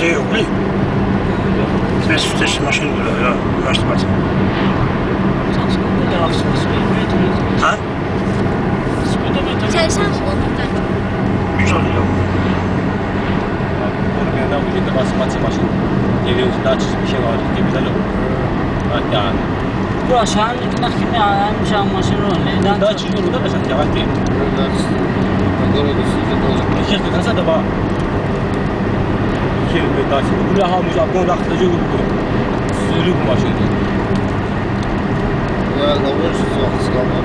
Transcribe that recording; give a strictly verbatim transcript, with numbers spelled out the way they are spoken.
Ей, блин. Здесь встречная машина была, я наш спать. А? Чай сам. Бежал я. Форме она будет, у вас спать машина. Или дальше спешила, тебе дали. А, да. Бро, шагьаралда кинаб-кинаб гӀадамал машина рон, ле, дан. Да, чего, да, да, хотя бы. По городу сидит тоже. Сейчас ты назад, да, ба. Хер, блядь, дальше. Бля, ага, мы же обгон нахуй дожили, блядь. Взрыв машины. Я говорю, что сказал, да?